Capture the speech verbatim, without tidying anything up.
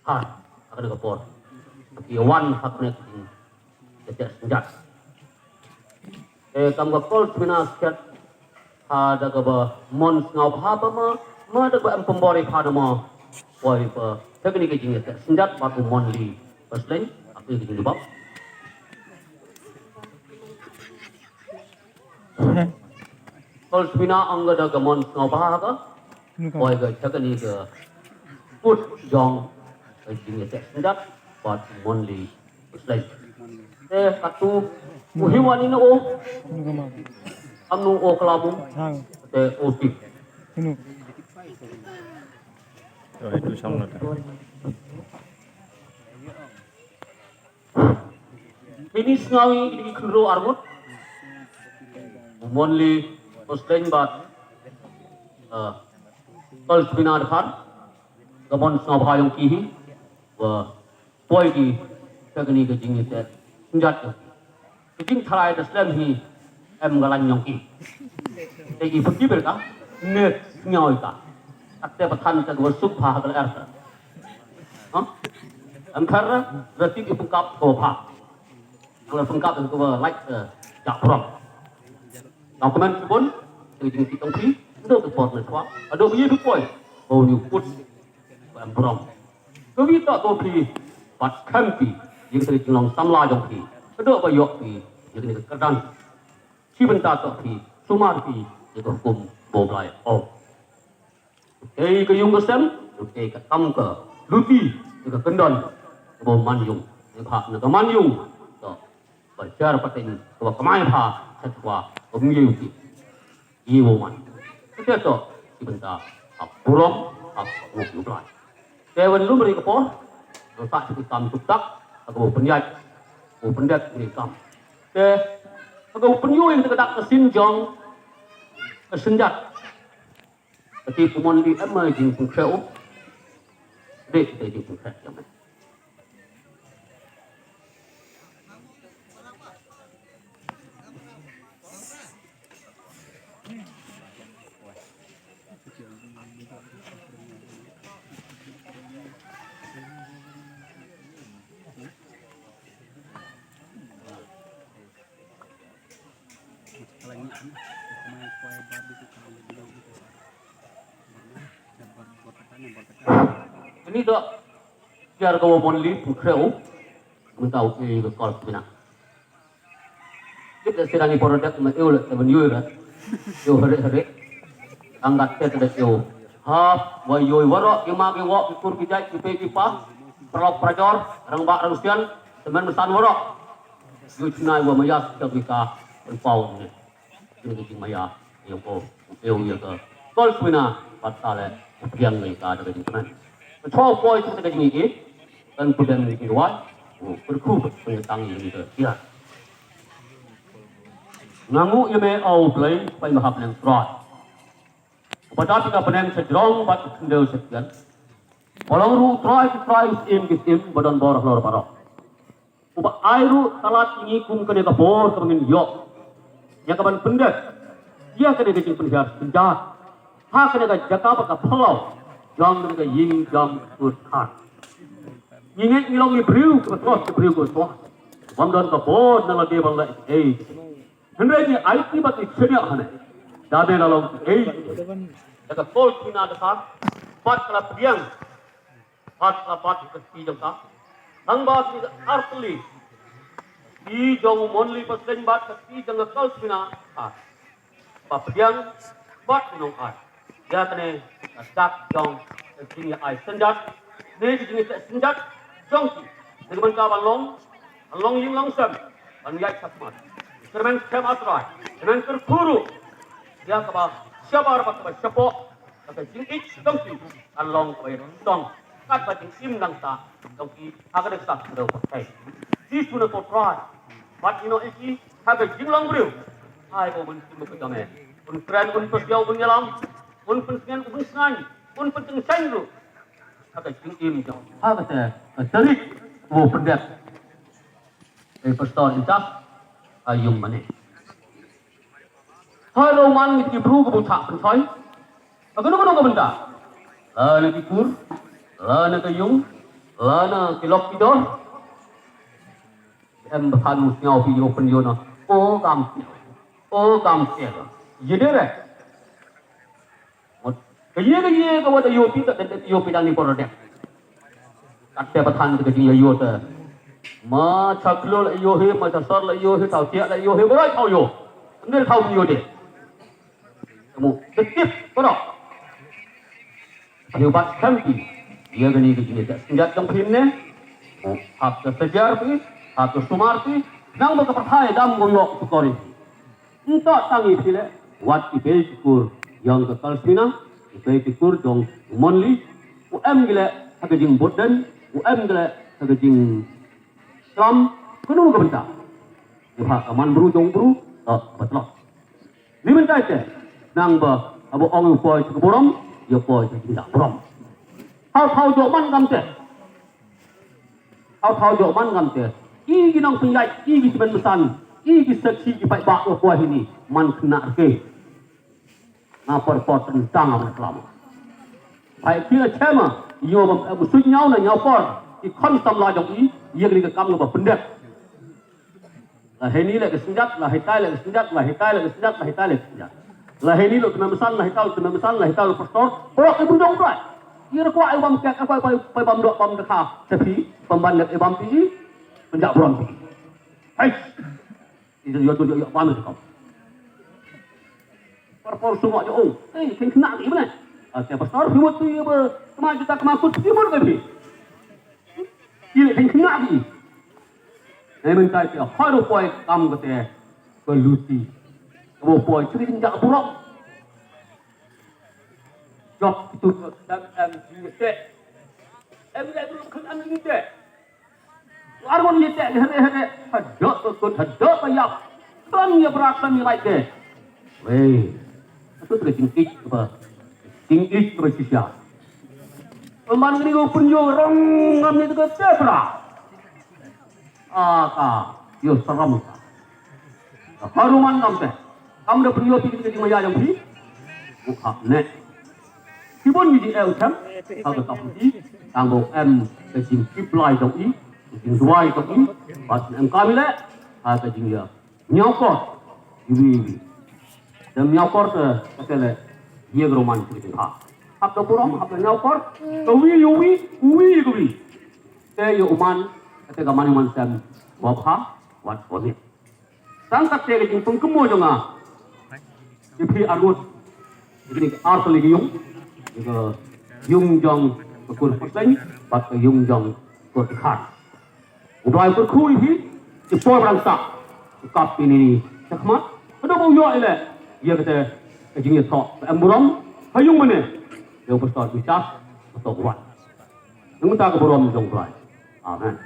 Ha, ha kane ka por ki wan ha kane ka jingïateh synjat. Eh, kam ka Kol Smina Sket, ha da kaba mon sngewbha ba ma, ma da kaba em pynbor ïa pha na ma. Poi pa, ha kane ka jingïateh synjat bad u Monli Paslein, ha kane ka jingjubab. Kol Smina ong ka da ka mon sngewbha ka. Poi ka ha kane ka kut jong ka jingïateh synjat bad u Monli Paslein. Te katu u hiwa ni no o. Anu o kalamu. Te o ti. Oi, tu sama tu. Ini sngawi di khynru armut. Monli Paslein bad, eh, Kol Smina Dkhar. Ka mon sngewbha jong ki hi. Wa poi ki ha kane ka jingïateh synjat jong ki. Ka jingtharai da slem hi em ka lain jong ki. Te ki pynki ber ka ne sngawi ka. Ate pathan ka wa suk pha ka er ka. Ha? Em khar ra ti ki pynkhap ko pha. Ang la pynkhap ko wa lait ka jak prok. Nau kmen ki bun, te jing ki tong phi, ndo ki por ne twa. Ado ki poi. Ko ni kut. Ko em prok. Ka wi ta to phi, pat khem phi, ïa ka jinglong samla jong phi. Ka dok ba ïoh phi, ïa ka kyrdan. Shi bynta to phi, sumar phi, ïa ka hukum Blei. Oh. Ei ka yung ka sem, ei ka tam ka luti, ïa ka kyndon, ka ba man yung. Ïa ka na ka man yung. To. Ba jar pateng, ka ba kamai pha, sa twa, ka mngi yung ki. Iwoman. Kita to, ki bynta, hap burom, hap ngok nuklan. Te wan lum ri ka por, nang sa ki kam tuktak, ka bu pynjat, bu pynjat ri kam. Te, ka bu pynjui ka dak ka sin jong, ka senjat. Ka ti kumon di em ma jing pynkhrew. Dek kita jing pynkhrew jong. Ini dok biar kau mon li pun kreu. Mun tau ke ke kol pina. Kita sirani porodak ma eu le temen yui ra. Eu hare hare. Angkat te te eu. Hap wa yui warok ima ke wok ki kur ki jai ki pe ki pa. Perlok prajor rang bak rang sian temen mesan warok. Yu chnai wa mayas ka wika pau ni. Ni ki maya yang ko eu ya ka kol swina patale yang ni ka da ka jingkmen. Cho poi tu ka jingki kan pudem ni ki wa. Perku pengetang ni ka ya. Ngamu ya me au play pai mahap nang trai. Pada kita penang sejrong bat kendel sekian. Walau ru trai ki trai im ki im badan bor lor barok. Uba ai ruh talat ngi kum kane ka bor ka ngin ïoh. Ïa ka ban pyndet. Ïa kane ka jingpynhiar synjat. Ha kane ka jaka ba ka phyllaw. Jong kane ka ïing jong ka kut khat. Ngi ngeit ngi long ngi briew ka ba tros ka briew ka ba tros. Bam don ka bor na lade ban leh ei. Hynrei ngi aiti bad ngi chynniah hangne. Da me la long ei. Da ka kol kina da ka. Bad ka la pdiang. Bad ka la bad ka ti jong ka. Nang bad ngi artylli. Ti jong u Monli Paslein bad ka ti jong ka kol kina. Ka. Ba pdiang bad nong ai. Ïa kane ka dak jong ka jingïa ai synjat. Ne ka jingïa synjat jong ki. Ne ka ban ka ban long, ban long ïing long sem, ban ïaid ka khmat. Kyrmen kyrmen atrai, kyrmen kyrkhu ruh. Ïa kaba shabar bad kaba shapoh, ka jingïeit jong ki kan long kaba ïa tong. Kat ba jingim nangta jong ki ha ka dei ka sa ka dei ka. Jisu na ko trai. Bad ïa no ïa ki ha ka jinglong briew. Ai ko ban tim ka jong e. Un kren un pyrsiaw un ïalam. Un pynsngen un pynsngan. Un pyntyngshaiñ ruh. Ha ka jingim jong. Ha ka te ka tarik ko pyndet. Ei pastor in touch. Ha ïung mane. Hai lo man ngi ki bru ka bu thak pynthoi. Ka kano kano ka bynta. La na ki kur, la na ka ïung, Lana ki lok ki dor. Em ba than u sñiaw phi ïoh pynïoh na. O kam. O kam sel. Ye de re. Mut. Ka ye ka ye ka wat ïoh phi ka ïoh phi dang ni por dep. Kat te ba than ka jingïoh te. Ma cha khloo la ïoh hi, ma cha sor la ïoh hi, thaw tiak la ïoh hi, baroh thaw ïoh. Ndel thaw ïoh de. Kamu, ka tip, baroh. Ayu bat khamti. Ïa kani ka jingïa synjat jong phi ne. Hap ka sajar phi, hap ka sumar phi. Nang ba ka pathai dam ko yok tu kori. Nto tangi phi le, wat i bei ki kur ïong ka Kalsmina, i bei ki kur jong Monli, u em gile ha ka jingbutden, u em gile ha ka jingklam, kunu ka bynta. Ïa ka man bru jong bru, to, batlok. Ni mynta te, nang ba, aba ong ïa poi ka burom, ïa poi ka jingjak burom. Hau hau jok man kam te. Hau hau jok man kam te. I ki nong pynjait, i ki semen mesan, i ki sakhi ki paidbah ïa poi hini, man kena rke. Nga por por tentang ama klam. Pai ki la chema, ïo ba, eh, musuh ñiaw na ñiaw por, i khon samla jong i, ïa kri ka kam ba pyndep. La heni le ka synjat, la hitai le ka synjat, la hitai le ka synjat, la hitai le ka synjat. La heni le ka mesan, la hitai le ka mesan, la hitai le pastor, porok i bujong brai. I rekwa i bam kek, i pai, pai, pai bam dok, bam dekha, tapi, pemban lek i bam pi, penjak buron pi. Hai. Ïa, ïa, ïa, ïa, bam ïa, kau. Por por sungok ïa, oh. Eh, khein kena ki bne. Ah, te pastor, phi mut tu ïa ba, kema juta kema kut, phi mut ka phi. Ïa, khein kena ki. Nai mynta ki, hoi ru poi kam kate, ka luti. Ka bo poi, chiri jingjak burok. Jop tu ka, em, em, jingte. Em, em, em, em, jingte. Arngut ïa teh hare hare, hadok ka kut, hadok ka ïap. Khlem ïa bra, khlem ïa lait de. Wei. Atu ka jingkit kaba. Jingkit kaba shisha. Pynban kani ka pynïoh rong ngam ni ka teh bra. Aka, ïoh saram ka. Ka haruman ngam teh. Kam da pynïoh phi ka jingmaya jong phi. U khap ne. Ki bun ki jingeh u them, ha ka tap phi, tang ba u em ka jingkip lai jong i, ka jingduwai jong i, bad em kam i leh, ha ka jingïa. Ñiaw kor, iwi iwi. Dem ñiaw kor te, ka te leh, ïa ka ruman ka jingha. Hap da burom, hap da ñiaw kor, ka wi, ïa wi, wi, ïa ka wi. Te ïa u man, ka te ka man u man sem, wa bha, wat wa miat. Tang katte ka jingpynkynmaw jong nga. Ïa phi arngut. Ïa kine ki ar tylli ki ïung. Ïa ka ïung jong ka kur Pateng bad ka ïung jong ka kur Dkhar. U Blai u kyrkhu ïa phi. Ki por ba dang sah. U kap ïa kine ki shakhmat. Ka dei ba u ïoh ïa leh. Ïa kata ka jingïathoh ka em burom. Ha ïung mane. Ïa u pastor Bichas. Pastor Wan. Nangta ka burom jong u Blai. Amen.